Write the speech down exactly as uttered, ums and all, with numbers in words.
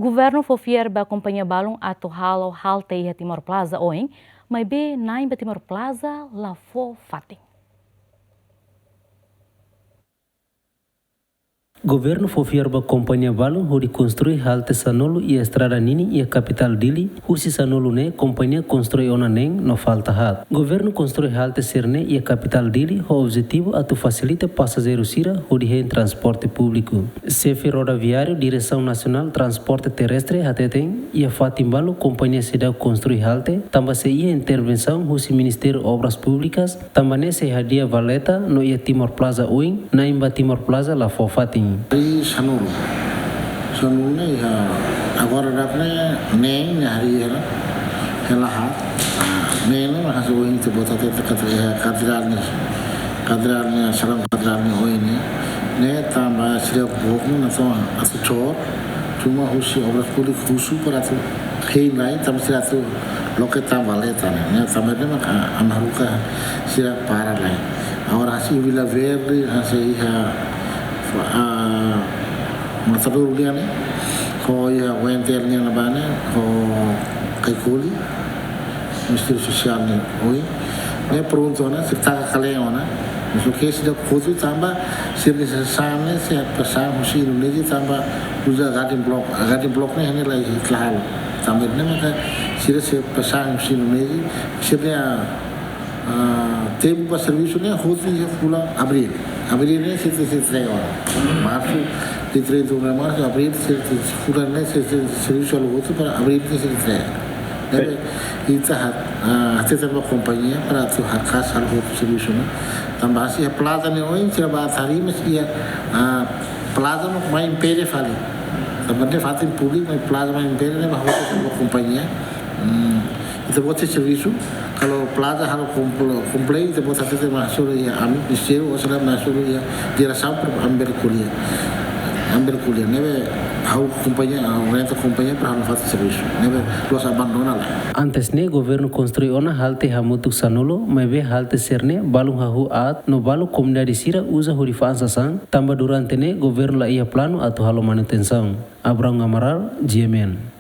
Governu fó fiar ba kompañia balun atu halo halte iha Timor Plaza oin, maibé na'in ba Timor Plaza la fó fatin. Governu fó fiar ba kompañia balun hodi konstrui halte sanulu iha estrada ninin iha kapitál Dili, husi sanulu ne'e kompañia konstrui ona neen no falta haat. Governu konstrui halte sira-ne'e iha kapitál Dili ho objetivu atu fasilita pasajeiru sira hodi hein transporte públiku. Xefe rodoviáriu Diresaun Nasionál Transporte Terrestre hateten, iha fatin balu kompañia seidauk konstrui halte, tanba sei iha intervensaun husi Ministériu Obras Públikas, tanba ne'e sei hadi'a valeta no iha Timor Plaza oin, na'in ba Timor Plaza la fó fatin. Harii sanulu. Sanulu ne'e iha agora daudaun ne'e neen ne'e harii hela. Hela haat. Ah, neen ne'e mak hanesan ohin ita-boot hatete katak iha katedrál ne'e. Katedrál ne'e, salaun katedrál ne'e oin ne'e. Ne'e tanba sira book ne'e natoon atu cor. Cuma husi Obras Públikas husu para atu hein lai, tanba sira atu loke tan valeta ne'e. Ne'e tanba ne'e maka ami haruka sira para lai. Agora hanesan Vila Verde, hanesan iha, ah, Matadouro nian ne'e, ho iha U N T L nian ne'ebá ne'e, ho Kaikoli, Ministériu Sosiál ne'e, oin. Ne'e prontu ona, sira taka kalen ona. Só ke seidauk hotu tanba sira-nia sasán ne'e, sira pasang husi Indonézia tanba uza garden block, garden block ne'e hene lai ita la halo. Tanba ne'e maka sira sei pasang husi Indonézia, sira-nia, ah, tempu ba servisu ne'e hotu iha fulan Abríl. Abríl ne'e sira sei entrega ona. Marsu, dia trinta e um de Março, Abríl, sira sei, fulan ne'e sira sei servisu halo hotu para Abríl ne'e sira entrega. Ne'ebé ita hat-, ah, hatete ba kompañia para atu haka'as halo hotu servisu ne'e. Tanba hanesan iha plaza ne'e oin, sira bá harii, mas iha, ah, plaza mak mai impede fali. Tanba ne'e fatin públiku, mai plaza mai impede, ne'e bá hotu ba kompañia. Hmm, ita-boot sei servisu, kalau plaza halo kompl-, kompletu, ita-boot hatete mai hasoru iha ami, Ministériu, ou sira mai hasoru iha diresaun para ami bele ko'alia. Ami bele ko'alia, ne'ebé ha'u kompañia, ha'u orienta kompañia para halo fatin servisu. Ne'ebé la'ós abandona lai. Antes ne'e, governu konstrui ona halte hamutuk sanulu, maibé halte sira-ne'e balun hahú aat, no balu komunidade sira uza hodi fa'an sasán, tanba durante ne'e governu la iha planu atu halo manutensaun. Abrão Amaral, G M N.